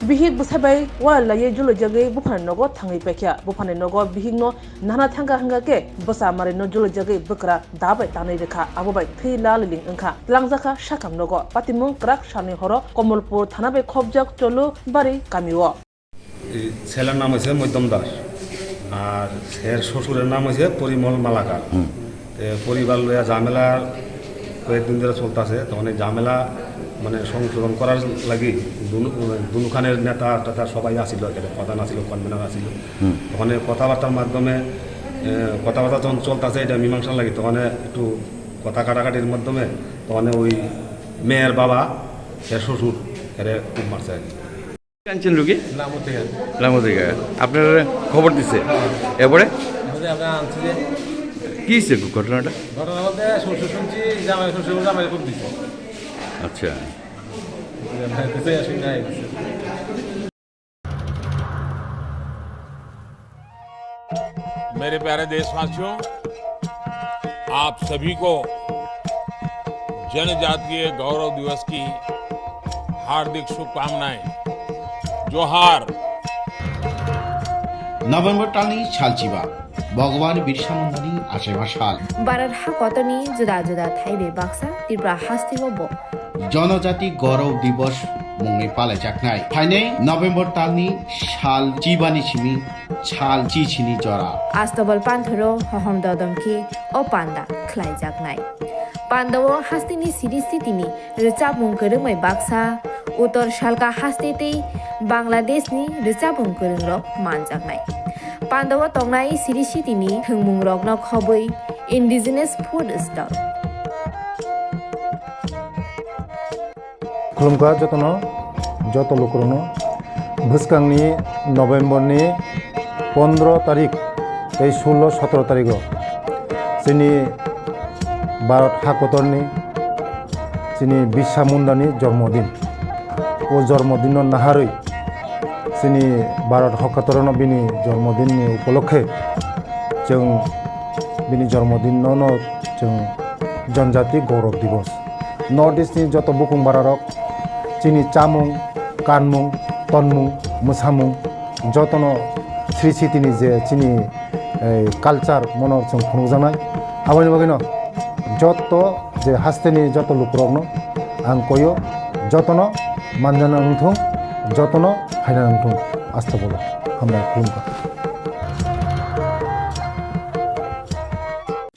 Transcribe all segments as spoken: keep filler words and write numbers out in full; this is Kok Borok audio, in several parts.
Bihik bwsai bai wal laiwi julaijagwi buphani nogo thangwi paikha. Buphani nogo bihikno nana thangkha hwnkha khe bwsa marino julaijagwi bwkra da bai tanwi rwkha, abo bai thwi laliling wngkha. Twlangjakha sakam nogo. Patimung kwrak salni horo Komolpur thana bai khopjak Cholubari kamio. এই ছেলের নাম হচ্ছে মধ্যম দাস, আর এর শ্বশুরের নাম হচ্ছে পরিমল মালাকার। হুম। এ, পরিবার লইয়া ঝামেলা কয়েকদিন ধরে চলতেছে। তখন এই ঝামেলা মানে সংশোধন করার লাগি দুনু-, দুনুখানের নেতা টেতা সবাই আসিল, এখানে প্রধান আসিল, কনভেনার আসিল। হুম। তখন এই কথাবার্তার মাধ্যমে, এ, কথাবার্তা যখন চলতেছে, এটা মীমাংসা লাগি, তখন একটু কথা কাটাকাটির মাধ্যমে তখন ওই মেয়ের বাবা, এর শ্বশুর, এরে খুব মারছে আর কি। আনছেন রুগী? লামো থেকে। লামো থেকে। আপনারা খবর দিছে? হ্যাঁ। এরপরে? এরপরে আমরা আনছি যে কি হয়েছে ঘটনাটা? ঘটনা বলতে শ্বশুর শুনছি, জামাই শ্বশুর, জামাই খুব দিছে। আচ্ছা। এরপরে কিছু শুনে আইছে। मेरे प्यारे देशवासियों, आप सभी को जनजातीय गौरव दिवस की हार्दिक शुभकामनाएं। जोहार। November talni salchiba, Bhagwan Birsa Mundani achaiba sal. Bharat hakotorni juda juda thaibai baksa Tripura hasteo bo Jonojati Gaurav Divas mungwi palaijaknai. Phainai November talni sal chibani simi sal chichini jora. Astobal panthoro hohom dodom khe o panda khlaijaknai. Pandao hasteni siri sitini rwchapmung kwrwngbai baksa, Uttor Salka haste tei Bangladeshni rwchapmung kwrwngrok manjaknai. Pandao tongnai siri sitini thwngmungrokno khobwi indigenous food stall. Khulumkha jotono, joto lukurokno. Bwskangni November ni pondro tarik tei sullo sotro tarigo chini Bharat hakotorni chini Birsa Mundani jormodin. O jormodinno naharwi chini Bharat hakotorno bini jormodinni upolokhe chwng bini jormodinno no chwng Janjati Gaurav Divas. North East ni joto bukung bararok chini chamung, kanmung, tonmung, mwsamung jotono sri sitini je chini, eh, culture mono chwng phunukjaknai. Aboni bagwino joto je hasteni joto lukurokno ang koyo, jotono manjana wngthung, jotono phaina wngthung. Astobolo hambai khulumkha.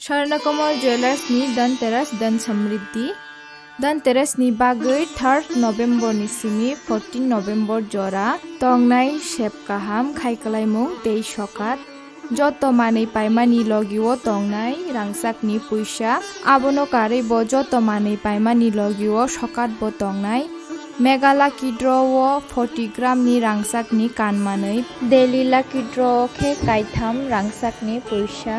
Swarnakomal Jewellers ni Dhanteras Dhan Samriddhi. Dhanteras ni bagwi third November ni simi fourteen November jora tongnai sep kaham khai kwlaimung tei sokat. Joto manwi paimani logio tongnai rangchakni puisa. Abono karwi bo joto manwi paimani logio sokat bo tongnai. Mega Lucky Draw o forty gram ni rangchakni kan manwi. Daily Lucky Draw o khe kaitham rangchakni puisa.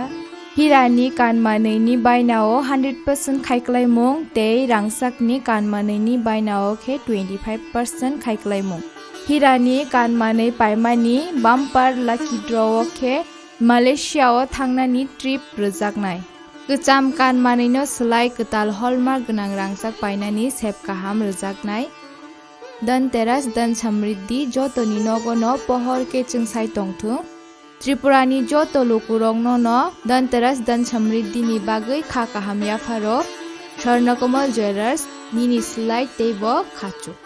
Hirani kan manwini bainao hundred percent khaiklaimung tei rangchakni kan manwini bainao khe twenty five percent khaiklaimung. Hirani kan manwi paimani bumper lucky draw o khe Malaysia o thangnani trip rwjaknai. Kwcham kan manwino swlai kwtal hallmark gwnang rangchak painani sep kaham rwjaknai. Dhanteras Dhan Samriddhi jotoni nogono pohor khe chwngsai tongthung. Tripurani joto lukurokno no Dhanteras Dhan Samriddhi ni bagwi kha kaham yapharo. Swarnakomal Jewellers, nini slide tei bo khachuk.